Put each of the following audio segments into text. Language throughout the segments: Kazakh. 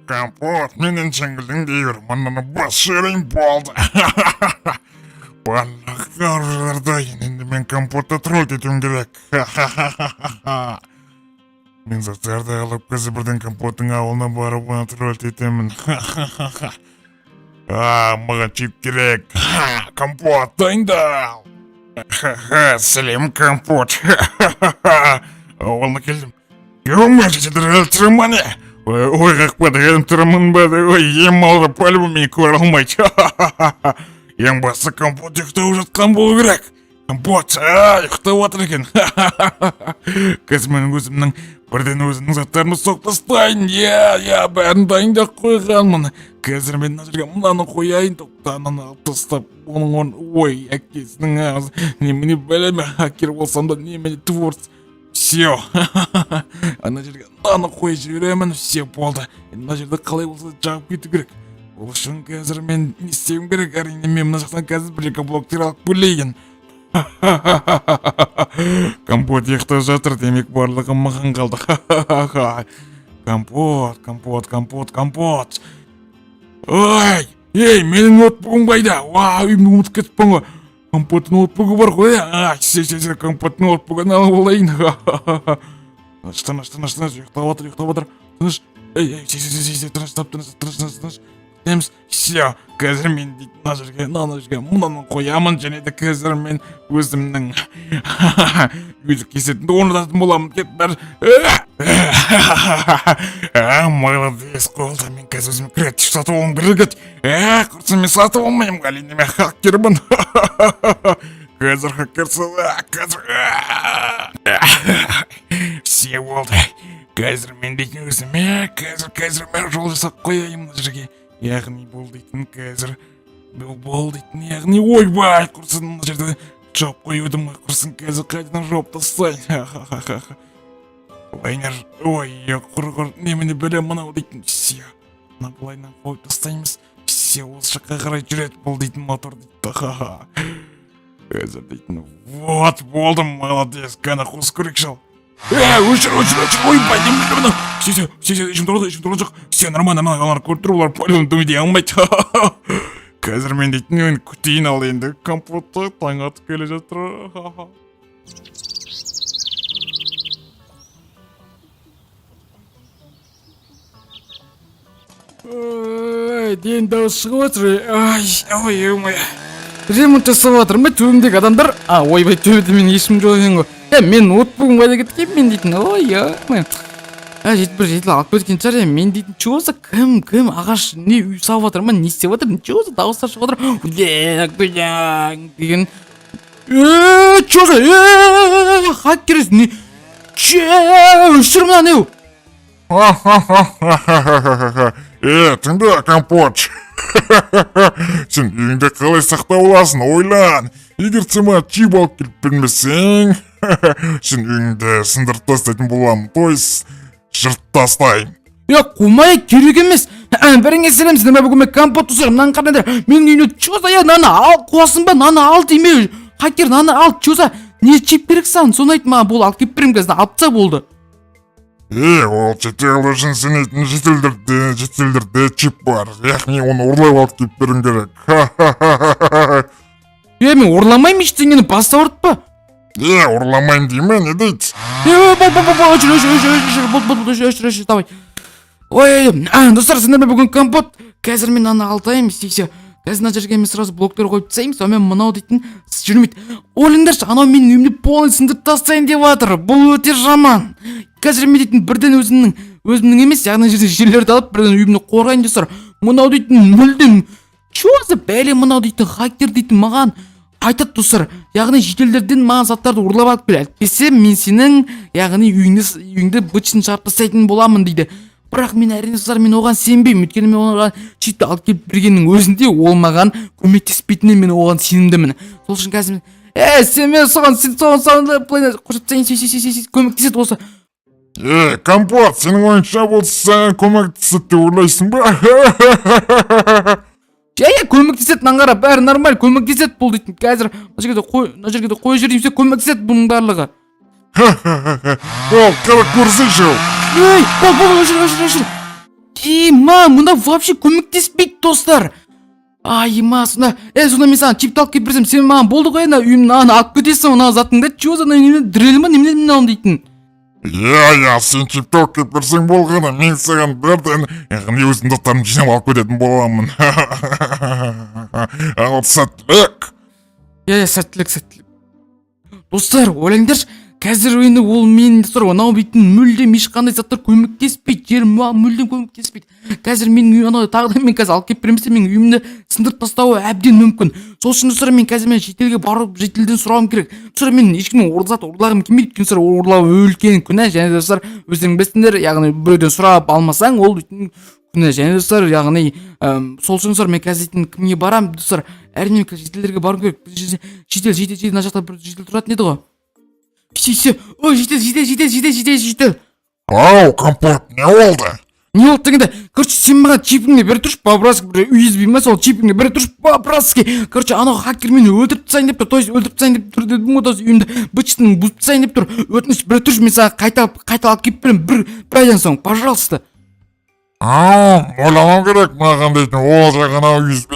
Компот, менен жеңілдің дей бер, мынаны бас жіберейін, болды. Барлық оружиелар дайын, енді мен Компотты тролль етуім керек. Мен заттарды алып, қазір бірден Компоттың ауылына барып, оны тролль етемін. А, маған чип керек. Компот, дайындал. Сәлем, Компот. Ауылына келдім. Ё-моё, өлтіремін не? Ой, қақпады, өлтіремін ба? Ой, ем алды, по-любому мені көре алмайды. Ең бастысы, Компот ұйықтап жатқан болу керек. Компот, а, ұйықтап жатыр екен. Қазір мен өзімнің бірден өзімнің заттарымды соғып тастайын. Иә, бәрін дайындап қойғанмын. Қазір мен мына жерге мынаны қояйын, тоқта, ананы алып тастап, оның орнын, ой, әкесінің ағзы, немене бәлеме, хакер болсам да, немене творц. Все. Ана жерге мынаны қойып жіберемін, все, болды. Енді мына жерді қалай болса да жағып кету керек. Ол үшін қазір мен не істеуім керек? Әрине, мен мына жақтан қазір бір екі блоктер алып келейін. Компот ұйықтап жатыр, демек, барлығы маған қалды. Компот, Компот, Компот, Компот. Ой, ей, менің ноутбугым қайда? Уа, үйімде ұмытып кетіппін ғой. Компоттың ноутбугы бар ғой, а, все, все, все, Компоттың ноутбугын алып алайын. Тыныш, тыныш, тыныш, тыныш, ұйықтап жатыр, ұйықтап жатыр. Тыныш, ей, ей, все, все, все, все, тыныш, тыныш, тыныш, тыныш, тыныш. Күтеміз. Все, қазір мен дейтін мына жерге, мына жерге мынаны қоямын және де қазір мен өзімнің өзі кесетінді орнататын боламын. Кет бәрі. А, молодец, қолда мен қазір өзіме креатив сатып алуым керек еді. Ә, құрсын, мен сатып алмаймын, әрине, мен хакермін. Қазір хакер, қазір. Все, болды. Қазір мен дейтін өзіме, қазір мен жол жасап қояйын мына жерге. Яғни бұл дейтін қазір бұл дейтін, яғни, ойбай, құрсын, мына жерде жауып қойып едім ғой, құрсын, қазір қайтадан жауып тастайын. Былайынан, ой, құрғыр, немене бәле мынау дейтін. Все, мына былайынан қойып тастаймыз. Все, осы жаққа қарай жүреді бұл дейтін мотор дейді. Қазір дейтін, вот, болды, молодец, қане, қосып көрейікші, ал. Э, өшір, өшір, өшір, ойбай, немене мынау? Все, все, все, все, ешкім тұрған, ешкім тұрған жоқ. Все, нормально, нормально, олар көріп тұр, олар по-любому дым дей алмайды. Қазір мен дейтін мен күтейін, ал енді Компотты, таң атып келе жатыр. Ой, ден дауыс шығып отыр. Ай, ой, ой. Ремонт жасап жатыр ма төбемдегі адамдар? А, ойбай, төбеде менің ешкім жоқ екен ғой. Е, мен ноутбугым қайда кеткен мен дейтін? Ой, ой. А, жетіп бір жетіп алып кеткен шығар. Е, мен дейтін, че за кім ағаш не үй салып жатыр ма, не істеп жатыр? Че за дауыстар шығып жатыр? Деген. Е, че за? Е, хакер не? Че, өшір мынаны. Е, тыңда, Компот. Сен үйіңді қалай сақтап аласың, ойлан. Егер сен маған чип алып келіп бермесең, сен үйіңді сындырып тастайтын боламын, то есть жыртып тастаймын. Е, қумай, керек емес. Біріңе сәлем, сіздер бүгін мен Компот, достар, мынаны қараңдар. Менің үйімде че за, е, мынаны ал, қуасың ба? Мынаны ал дейме. Хакер, мынаны ал, че за? Не чип керек саған? Соны айт маған, болды, алып келіп беремін қазір, алып таста, болды. Е, ол шетел үшін сенетін шетелдерде чип бар. Яғни оны ұрлап алып келіп беруің керек. Е, мен ұрламаймын ештеңені, бас ауыртпа. Е, ұрламаймын дей ме, не дейді? Е, бол, бол, бол, бол, өшір, өшір, өшір, өшір, бол, бол, өшір, өшір, өшір, давай. Ой, достар, сендермен бүгін Компот. Қазір мен аны алтайым, істейсе. Қазір мына жерге мен сразу блоктар қойып тастаймын, сонымен мынау дейтін жүрмейді. Ойлаңдаршы, анау менің үйімді полный сындырып тастайын деп жатыр. Бұл өте жаман. Қазір мен дейтін бірден өзімнің емес, яғни жерде жерлерді алып, бірден үйімді қорғайын, достар. Мынау дейтін мүлдем че за бәле, мынау дейтін хакер дейтін маған айтады, достар, яғни шетелдерден маған заттарды ұрлап алып кел, әйтпесе мен сенің, яғни үйіңді бытшын шығарып тастайтын боламын дейді. Бірақ мен, әрине, достар, мен оған сенбеймін, өйткені мен оған чипті алып келіп бергеннің өзінде ол маған көмектеспейтініне мен оған сенімдімін. Сол үшін қазір мен, е, сен, мен соған, сен соған былай қосып тастайын, сүй, сүй, сүй, сүй, көмектеседі осы. Е, Компот, сенің ойыңша, бұл саған көмектеседі деп ойлайсың ба? Иә, көмектеседі, мынаны қара, бәрі нормально, көмектеседі бұл дейтін. Қазір мына жерге де қой, мына жерге де қойып жіберейін, все, көмектеседі бұның барлығы. Ол, қара, көрсейші. Ей, бол, бол, өшір, өшір, өшір. Ема, мында вообще көмектеспейді, достар. Ай, ема, сонда, е, сонда мен саған чипті алып келіп берсем, сен маған болды ғой, ана үйімнен аны алып кетесің, мына затыңды. Че за немене, дрель ма, немене мынау дейтін? Иә, сен чипті алып келіп берсең болғаны, мен саған бірден, яғни өзімнің заттарымды жинап алып кететін боламын. Ал сәттілік. Иә, сәттілік, сәттілік. Достар, ойлаңдаршы қазір енді, ол мен, достар, анау дейтін мүлдем ешқандай заттар көмектеспейді, жер мүлдем көмектеспейді. Қазір менің үйім анау тағы да мен қазір алып келіп бермесем, менің үйімді сындырып тастауы әбден мүмкін. Сол үшін, достар, мен қазір мен шетелге барып, шетелден сұрауым керек. Достар, мен ешкімнен зат ұрлағым келмейді, өйткені, достар, ұрлау үлкен күнә. Және, достар, өздерің білесіңдер, яғни біреуден сұрап алмасаң, ол дейтін күнә. Және, достар, яғни сол үшін, достар, мен қазір дейтін кімге барамын? Достар, әрине, мен қазір шетелдерге баруым керек. Шетел, шетел, шетел, мына жақта бір шетел тұратын еді ғой. Все, все, ой, жедел, жедел, жедел, жедел, жедел, жедел. Ау, Компот, не болды? Не болды дегенде, короче, сен маған чипіңді бере тұршы, по-братски, бір USB ма, сол чипіңді бере тұршы, по-братски. Короче, анау хакер мені өлтіріп тастайын деп тұр, то есть өлтіріп тастайын деп тұр дедім ғой, то есть үйімді быт-шытын бұзып тастайын деп тұр. Өтініш, бере тұршы, мен саған қайта қайта алып келіп беремін бір айдан соң, пожалуйста. Ау, ойлану керек маған дейтін, ол жай ғана USB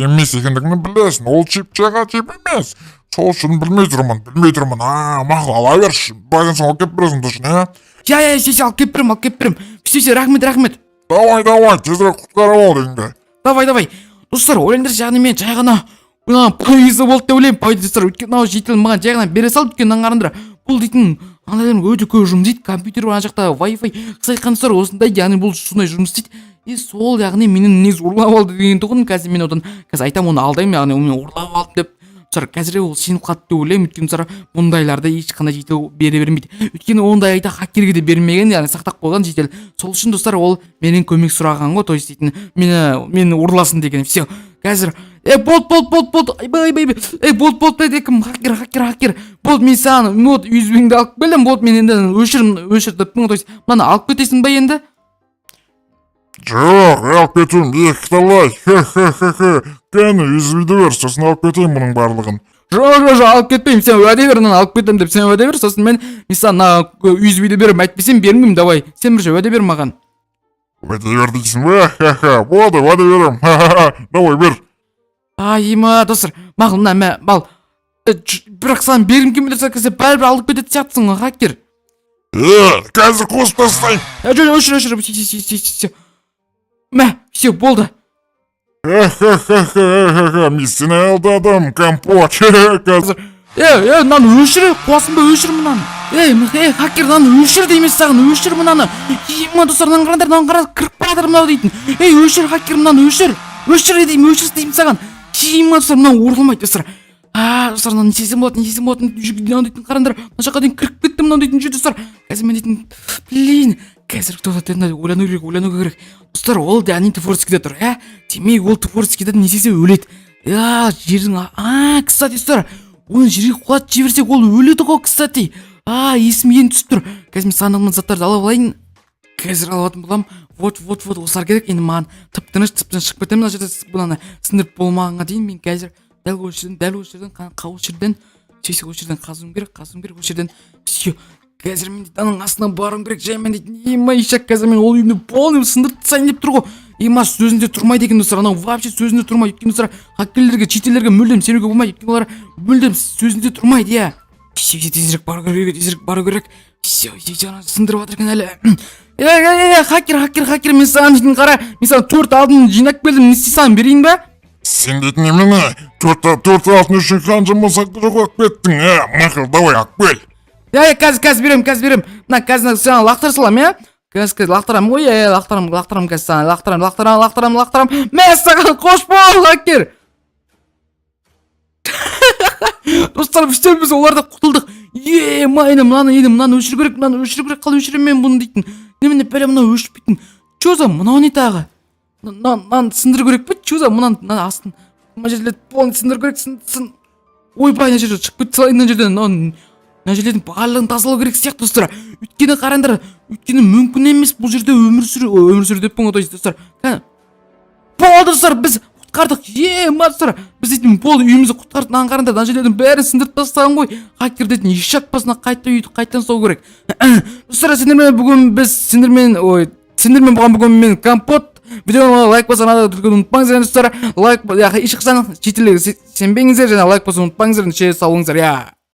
емес екендігін білесің, ол чип жай ғана чип емес. Сол үшін білмей тұрмын, білмей тұрмын. А, мақұл, ала берші, бір айдан соң алып келіп бересің, точно, иә? Иә, все, все, алып келіп беремін, алып келіп беремін. Все, все, рахмет, рахмет. Давай, давай, тезірек құтқарып ал үйіңді. Давай, давай. Достар, ойлаңдаршы, яғни мен жай ғана мына пайызы болды деп ойлаймын, пайыз, достар. Өйткені мынау житель маған жай ғана бере салды, өйткені мынаны қараңдар, бұл дейтін аналар өте көп жұмыс істейді, компьютер, ана жақта Wi-Fi, қысқа айтқанда, достар, осындай, яғни бұл сондай жұмыс істейді. И сол, яғни менен негізі ұрлап алды деген тұғын. Қазір мен одан қазір айтамын, оны алдаймын, яғни мен ұрлап алдым деп. Достар, қазір ол сеніп қалды деп ойлаймын, өйткені, достар, мұндайларды ешқандай житель бере бермейді, өйткені ондайды хакерге де бермеген, яғни сақтап қойған житель. Сол үшін, достар, ол менен көмек сұраған ғой, то есть дейтін мені ұрласын деген. Все, қазір, е, болды, болды, болды, болды, айбай, айбай, айбай, ей, болды, болды, ей, кім? Хакер, хакер, хакер, болды, мен саған вот USB-іңді алып келдім, болды, мен енді өшір, өшір деппін ғой, то есть мынаны алып кетесің ба енді? Жоқ, алып кетуім екіталай. Хе-хе-хе-хе. Кәні, USB-ді бер, сосын алып кетейін бұның барлығын. Жоқ, жоқ, жоқ, алып кетпеймін. Сен уәде бер, мынаны алып кетемін деп сен уәде бер, сосын мен саған мына USB-ді беремін. Әйтпесем бермеймін. Давай, сен бірінші уәде бер маған. Уәде бер дейсің ба? Ха-ха, болды, уәде беремін. Ха-ха-ха, давай, бер. Ай, ма, достар, мақұл, мына, мә, бал. Бірақ саған бергім келмей тұрса, сен бәрібір алып кететін сияқтысың ғой, хакер. Е, қазір қосып тастайын. Е, жоқ, өшір, өшір, все, все, все, все, мә, все, болды. Ха-ха-ха-ха-ха, мен сені алдадым, Компот. Хе-хе, қазір. Е, е, мынаны өшір, қуасың ба? Өшір мынаны. Ей, ей, хакер, мынаны өшір деймін саған, өшір мынаны. Ема, достар, мынаны қараңдар, мынаны қара, кіріп бара жатыр мынау дейтін. Ей, өшір, хакер, мынаны өшір, өшір деймін, өшір деймін саған. Ема, достар, мынау орламайды, достар. А, достар, мынаны не істесем болады, не істесем болады? Мынау дейтін, қараңдар, мына жаққа дейін кіріп кетті мынау дейтін жүр. Достар, қазір мен дейтін, блин, қазір тоқтат енді, ойлану керек, ойлану керек. Достар, ол яғни творческийде тұр, иә. Демек, ол творческийде не істесе, өледі, иә, жердің. А, кстати, достар, оны жерге құлатып жіберсек, ол өледі ғой. Кстати, а, есіме енді түсіп тұр. Қазір мен сандығымнан заттарды алып алайын, қазір алатын боламын. Вот, вот, вот, осылар керек енді маған. Тып тыныш, тып тыныш шығып кетемін мына жерде. Мынаны сындырып болмағанға дейін мен қазір дәл осы жерден, дәл осы жерден, осы жерден, все, осы жерден қазуым керек, қазуым керек осы жерден. Все, қазір мен дейтін ананың астына баруым керек жаймен дейтін. Ема, ишак, қазір мен ол үйімді полный сындырып тастайын деп тұр ғой. Ема, сөзінде тұрмайды екен, достар, анау вообще сөзінде тұрмайды. Өйткені, достар, хакерлерге, читерлерге мүлдем сенуге болмайды, өйткені олар мүлдем сөзінде тұрмайды, иә. Все, тезірек бару керек, тезірек бару керек. Все, все, ана сындырып жатыр екен әлі. Е, е, е, хакер, хакер, хакер, мен саған дейтін, қара, мен саған төрт алтын жинап келдім, не істей, саған берейін ба? Сен дейтін немене? Төрт алтын үшін қаншама жоғалып кеттің, ә? Мақұл, давай, алып кел. Иә, иә, қазір, қазір беремін, қазір беремін. Мына қазір саған лақтыра саламын, иә. Қазір, қазір лақтырамын ғой, иә, лақтырамын, лақтырамын, қазір саған лақтырамын, лақтырамын, лақтырамын, лақтырамын. Мә саған, қош бол, хакер. Достар, все, біз олардан құтылдық. Е, ма, енді мынаны, енді мынаны өшіру керек, мынаны өшіру керек. Қалай өшіремін мен бұны дейтін? Немене, бәле, мынау өшпейтін. Че за, мынау не тағы? Мынаны сындыру керек па? Че за, мынаны, мына астын, мына жерлерді полный сындыру керек. Сын, сын, ойбай, мына жерде шығып кетті салайын. Мына жерден, мынау, мына жерлердің барлығын тазалау керек сияқты, достар. Өйткені, қараңдар, өйткені мүмкін емес бұл жерде өмір сүру. Ой, өмір сүру деппін ғой, то есть, достар, кәне, болды, достар, біз құтқарып алдық. Құтқардық ема, достар. Біз дейтін болды, үйімізді құтқардық. Мынаны қараңдар, мына жерлердің бәрін сындырып тастаған ғой хакер дейтін. Ешак басына қайта үйді қайтадан салу керек. Достар, сендермен бүгін біз, сендермен, ой, сендермен болған бүгін мен, Компот. Видеоға лайк басуды ұмытпаңыздар, достар. Лайк, ешқашан шетелге сенбеңіздер және лайк басуды ұмытпаңыздар. Неше сау болыңыздар, иә.